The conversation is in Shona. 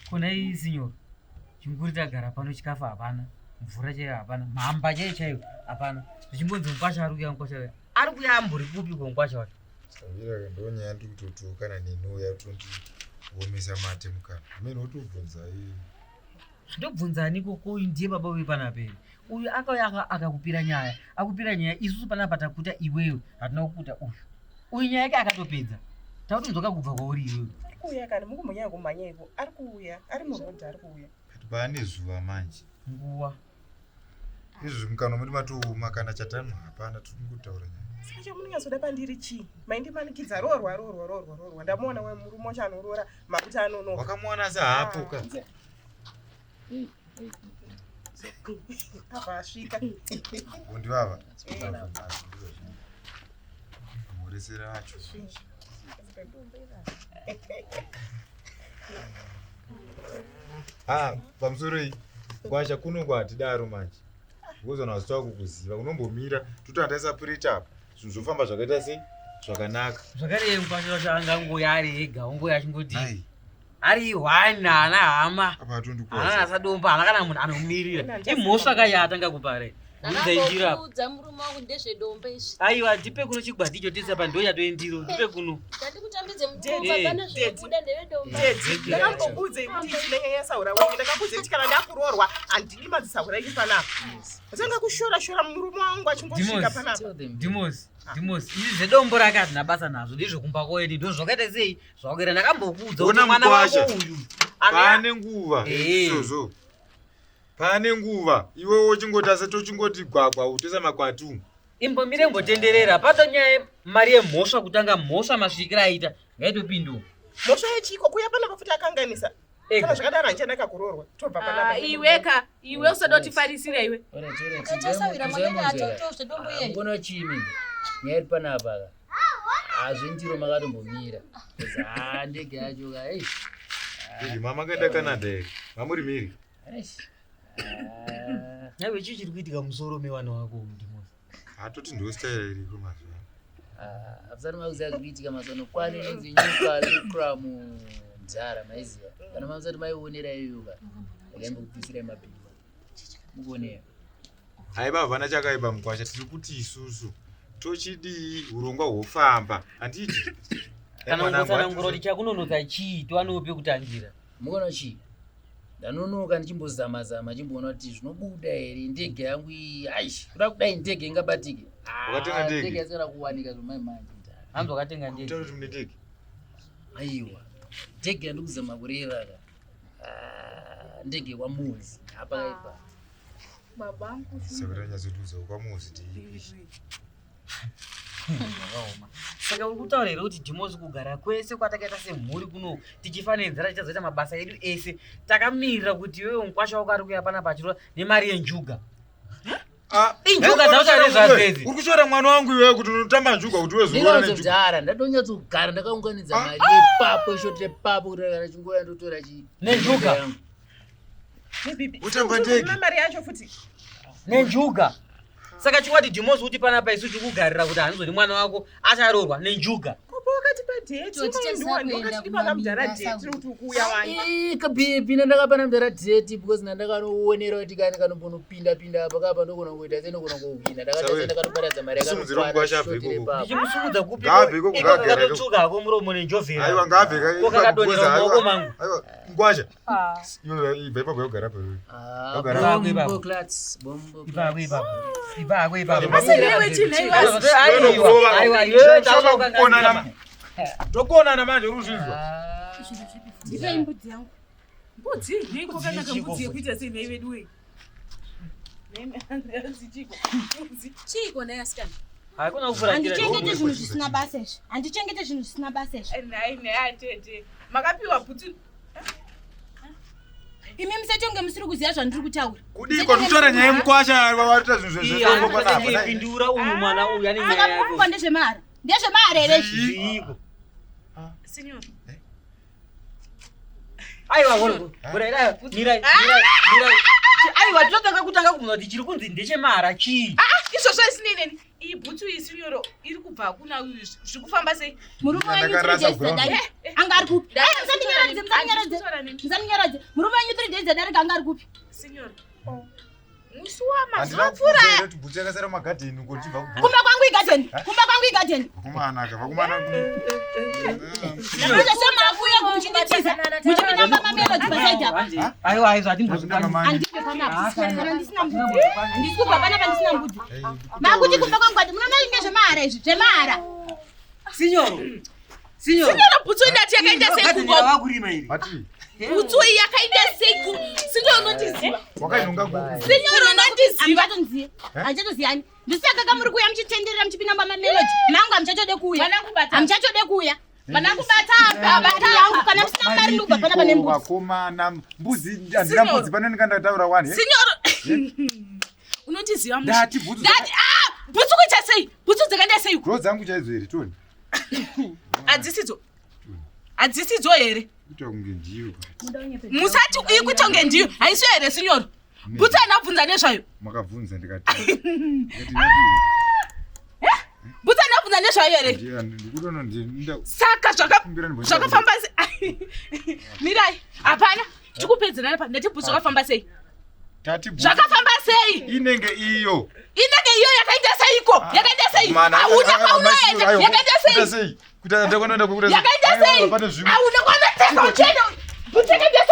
Kona iyi sinyoro. Chinguri tagara pano chikafu hapana. Mvura chaiyo hapana. Mhamba chaiyo chaiyo hapana. Zvichimbonzi mukwasha ari kuya mukwasha uya. Ari kuya ambori kupi ko mukwasha wacho? Samira ndonyaya ndiri kutotiwo kana neni uya tondiomesa mate mukanwa. Amene wotobvunza iye. Ndobvunza ani ko ko uyu ndiye baba vepanapa here? Uyu akauya aka- akakupira nyaya. Akupira nyaya isusu panapa takuta iwewe hatina kukuta uyu. Uyu nyaya yake akatopedza. Takutonzwaka kubva kwauri iwewe. Ari kuuya kani mukumbonyanya kumhanya iko. Ari kuuya, ari muroad ari kuuya. But paane zuva manje. Nguwa. Izvozvi mukanwa medu matooma kana chatanwa hapana tiri kungotaura nyaya. Saka chamunonyatsoda pandiri chii? Maindimanikidza roorwa roorwa roorwa roorwa. Ndamuona we murume wacho anoroora makuti anonoka. Wakamuwana asi haapo ka. Apa asvika. Ndivava. Mhoresera acho. Ah, pamusoro iyi kwasha kuno kwatidaro manje because vanhu vasitava kukuziva unombomira totandaisa purita apa zvinhu zvofamba zvakaita sei zvakanaka Zvakare mukwasha wacho angangouya ari ega ongouya achingoti ari one haana hama apa haana atondikuwadza asadomba haana kana munhu anomirira imhosva ka yaatanga kupara udza indiro apa Ndakakuudza murume wangu ndezvedombo izvi. Aiwa, tipe kuno chigwati icho tisa pa ndo yatoindiro tipe kuno. Ndandikutambidze mukomba Daddy, pana zvinobuda ndevedombo. Daddy, ndakambokuudzei kuti ndinonyanya saura wenyu. Ndakakuudzei kuti kana ndakuroorwa handidi madzisaura enyu panapa. Tanga kushora shora murume wangu achingosvika Dimos. panapa. Tell them. Dimos, Dimos, izvi zvedombo rake hazvina basa nazvo, ndezvekumba kwedu, ndo zvakaita sei zvakaita. Ndakambokuudza kuti Ona mwana wako mukwasha. uyu Pane nguva Eh. izvozvo pane nguva iwewo uchingoti asi tochingoti gwagwa utoisa makwati umu. Imbomire imbotenderera pato nyaya mari yemhosva kutanga mhosva masvikiro aita ngaitopinduka. Mhosva yechiko kuya panapa futi akanganisa. Ega. Kana zvakadaro handichanaka kuroorwa. Tobva panapa. Ah, iweka iwe usada kutifarisira iwe. Alright, alright. Kachasawira mwana atoto zvedombo iyeyo. Mukono chimi. Nyaya iri panapa ka. Hazvindiro makatombomira. Ah, ndege yacho ka. Eish. Iri mama kaenda Canada here mamuri miri Eish. Ah. Naiwe chii chiri kuitika musoro mevana wako umu, Dimos? hatoti ndo style iriko mazuva ano. Ah, hamusati makuziva zviri kuitika mazuva ano kwane inonzi nyuka lukra munzara maiziva kana mamusati maionera iyoyo ka ndakaimbokubvisirai mabhii mukuonera. Haiba havana chakaipa mukwasha tiri kuti isusu tochidii urongwa hwofamba handiti Kana ungotsanangura kuti chakunonotsa chii towanewo pekutangira. Mukaona chii ndanonoka ndichimbozama zama chimboona kuti zvinobuda here ndege yangu iyi aish kuda kudai ndege ingabatike. Wakatenga ndege? Ndege yasikana kuwanika zvomai manje. Hanzi wakatenga ndege. Taura kuti mune ndege. Aiwa ndege yandikuzama kureva ka. Ah, ndege kwamuzi hapa kaipa. Babangu. Saka tanyatsotiudza kwamuzi tiipi. Zvakaoma. Saka uri kutaura here kuti Dhimosi kugara kwese kwatakaita semhuri kuno tichifa nenzara tichazoita mabasa edu ese takamirira kuti iwewe mukwasha wako ari kuuya panapa achirora nemari yenjuga. Injuga dzauchari zvadzedzi. Uri kushora mwana wangu iwewe kuti unotamba njuga kuti wezorora nenjuga. Ndinozodhara ndatonyatsogara ndakaunganidza mari yepapo ishoti repapo kuti kana chingoya ndotora chi Nenjuga. yangu. Utamba ndege. Mari yacho futi. Nenjuga. Saka chikwati Dhimosi kuti panapa isu tikugarira kuti hanizodi mwana wako acharoorwa nenjuga. Kopo wakatipa date. Toti Ndiwa wakatipa kamudhara date kuti ukuuya wani. Ii, kabhebhi nandakapana mudhara date because nandakanoonera kuti kani kanombonopinda pinda apa kapa ndogona kuita se ndogona kuhwina ndakatase Sawe. ndakanoparadza mari Simudzira mukwasha abve shoti ikoko. repapo. Ndichimusumudza kupi Ngaabve ikoko, iko ngaagare ikoko. kakatotsvuka hako muromo nenjovhera. Aiwa ngaabve ka. Ko kakadonhera mumaoko mangu. Aiwa ngwasha. Iwe ibva ipapo yogara pa iwe. Ah, Yogara. Ipapo, ipapo. bombo clats, bombo Ipapo clats. ipapo. Ipapo ipapo. Asi newe chinhai wasi. Aiwa, aiwa, iwewe Tokonana. takukanganisa. Tokonana manje uri kuzvinzwa. Ah, Ndipei mbudzi yangu. Mbudzi? Nei kwakanaka mbudzi yekuita sei nhai vedu wee? Chiko. Mbudzi. Chiiko nhai asikana? Hakuna kufuratira. Handichengete zvinhu zvisina basa izvi. Handichengete zvinhu zvisina basa izvi. Nhai nhai atete. Makapiwa bhutsu. Imi musatonge musiri kuziva zvandiri kutaura. Kudii kwatutaura nyaya yemukwasha waita zvinhu Iye zvezvo panapa. anotanga pindura uyu mwana uyu ane nyaya Saka yake. pfungwa ndezvemahara. Ndezvemahara here izvi? Zviiko. Signor. Aiwa, horo. Horo, mirai, mirai, mirai. Aiwa, tinotanga kutanga kubvunza kuti chiri kunzi ndechemahara chii? Ah, izvozvo isinei neni. Iyi bhutsu iyi sinyoro iri kubva kuna uyu zviri kufamba sei? Murume wenyu Ndakarasa 3 days ground. dzadarika anga ari kupi? Ai, musandinyaradze, musandinyaradze, musandinyaradze. Murume wenyu 3 days dzadarika anga ari kupi? Sinyoro. Musi wamazuva Handina apfuura kukuudza here kuti bhutsu yakasara mumagadheni uko ndichibva kubhora. Kumba kwangu igadheni, kumba kwangu igadheni. Vakomana ka, vakomana. Ndinoita semakuya muchinditiza, muchipinda mamelodi pasaidi apa. Aiwa, aiwa, Ndakutamba hatimbozvikwanisi. mani. Handibve panapa, Ah, kana. kana ndisina mbudzi. Handisi kubva panapa ndisina mbudzi. Hey, Makuti kumba kwangu kwati munoona inge zvemahara izvi, zvemahara. Sinyoro. Sinyoro. Sinyoro bhutsu indati yakaita sei Gadheni kungo? ravakurima iri. Mati, Bhutsu iyi yakaita sei ku? Sinyoro unondiziva. wakainhonga kupi? Sinyoro unondiziva. Hamuchatonziye, hamuchatoziyani. Ndisaka kamuri kuuya muchitenderera muchipinda mamelodi. Mangu hamuchatode kuuya. Mwanangu bata. Hamuchatode kuuya. Mwanangu bata apa, bata Mari yangu kana musina mari ndikubva panapa nembudzi. Vakomana, mbudzi handina Sinyoro. mbudzi pano ndikandataura wani. Sinyoro. Unondiziva mushe. Ndati bhutsu Ndati ah, bhutsu kuita sei? Bhutsu dzakaita sei? Ndo dzangu chaidzo here Tony? Hadzisidzo. Hadzisidzo here? Kuita kunge ndiyo. Musati iyi kutonge ndiyo. Haisiyo here sinyoro? Bhutsu haina kubvunza nezvayo. Makabvunza ndikati. Ndikati ndati. Bhutsu haina kubvunza nezvayo here? Ndiyo ndikutoona ndinda Saka Kumbira ndibvunze. zvakafamba sei? Mirai, hapana. Tikupedzerana pa ndati bhutsu zvakafamba sei? tati bhutsu Zvakafamba sei? inenge iyo. Inenge iyo yakaita seiko? Yakaita sei? Mana, Hauna ah, ah, kwaunoenda. ayo, Yakaita Kuita sei? sei? Kuita ndakwanoenda kuita sei? Yakaita Aiwa, sei? Pane zvimwe. Hauna kwaunoteka uchienda. Bhutsu yakaita